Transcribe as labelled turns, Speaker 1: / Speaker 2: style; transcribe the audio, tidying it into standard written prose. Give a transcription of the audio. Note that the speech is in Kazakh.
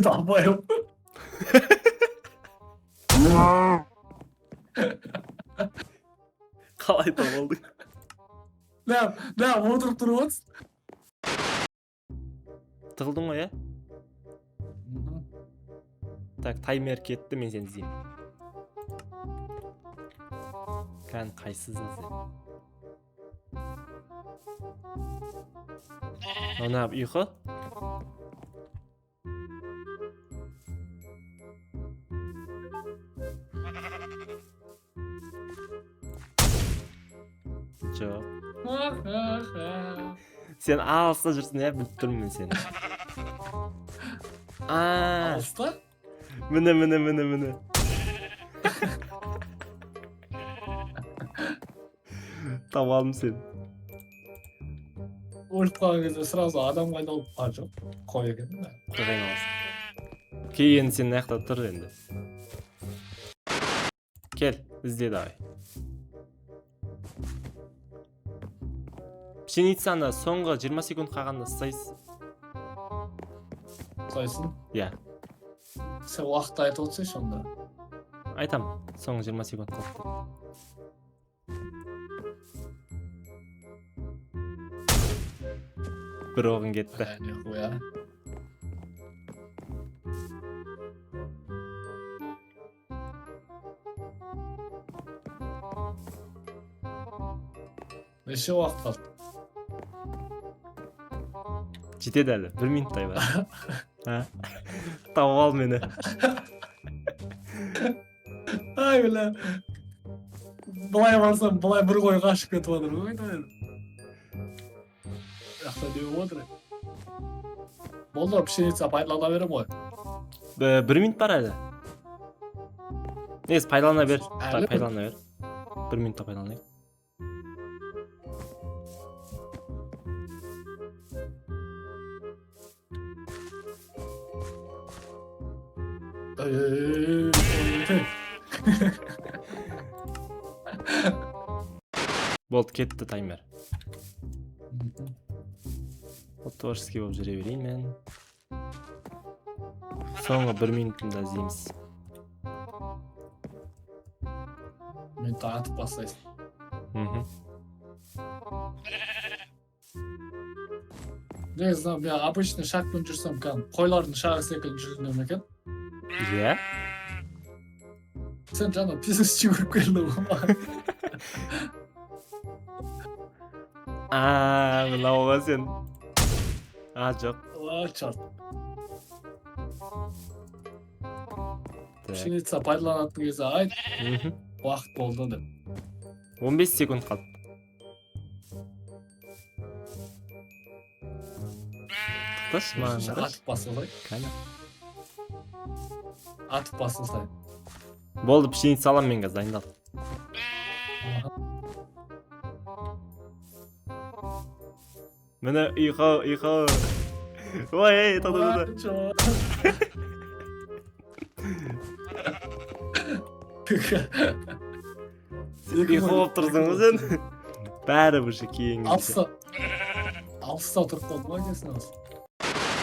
Speaker 1: Долбоеб.
Speaker 2: Қалай тауып алдың?
Speaker 1: Мә, мә, отырып тұрып отырсың.
Speaker 2: Тығылдың ғой, иә? Так, таймер кетті, мен сені іздеймін. Кән, қайсысың сен? Мына ұйқы? Жоқ. Сен алыста жүрсің, иә, біліп тұрмын мен сені. А,
Speaker 1: Алыста?
Speaker 2: міне, міне, міне, міне. Тауып алдым сені.
Speaker 1: Өліп қалған кезде сразу адамға айналып, а, жоқ, қой екен да.
Speaker 2: Қойға айналасың. Кел, енді сен мына жақта тұр енді. Кел, ізде давай. Пшеницаны соңғы 20 секунд қалғанда ұстайсыз.
Speaker 1: Ұстайсың?
Speaker 2: Иә.
Speaker 1: Сен уақытты айтып отырсайшы онда.
Speaker 2: Айтам, соңғы 20 секунд қалды деп. Бір оғың кетті.
Speaker 1: Бля, нихуя. Неше уақыт қалды?
Speaker 2: Жетеді әлі, бір минуттай бар. А? Тауып ал мені.
Speaker 1: Ай, бля. Былай барсам, былай бір қой қашып кетіп жатыр ғой. Мына жақта не болып отыр? Болды, пшеница пайдалана беремін ғой.
Speaker 2: Бір минут бар әлі. Негізі пайдалана бер.
Speaker 1: Әлі бір-
Speaker 2: Пайдалана бер. Бір минутта пайдаланайық.
Speaker 1: Ей, ей, ей.
Speaker 2: Болды, кетті таймер. Вот творческий болып жүре берейін мен. Соңғы бір минутында іздейміз.
Speaker 1: Минутта атып бастайсың.
Speaker 2: Мхм.
Speaker 1: Негізі мен обычный шагпен жүрсем, кәдімгі қойлардың шағы секілді жүргенім екен.
Speaker 2: Иә?
Speaker 1: Сен жаңа пиздец жүгіріп келдің ғой маған.
Speaker 2: А, мынау ғой сен. А, жоқ.
Speaker 1: А, черт.
Speaker 2: Так.
Speaker 1: Пшеница пайдаланатын кезде айт,
Speaker 2: Мхм.
Speaker 1: уақыт болды деп.
Speaker 2: 15 секунд қалды. Тоқташы, маған қарашы.
Speaker 1: Атып басылсай.
Speaker 2: Кәне.
Speaker 1: Атып басылсай.
Speaker 2: Болды, пшеница аламын мен қазір, дайындал. Міне, ұйқы, ұйқы. Ой, ей, тоқта, тоқта. Ұйқы болып тұрсың ғой сен. Бәрі уже кейін.
Speaker 1: Алыста. Алыста тұрып қалды ма екенсің осы?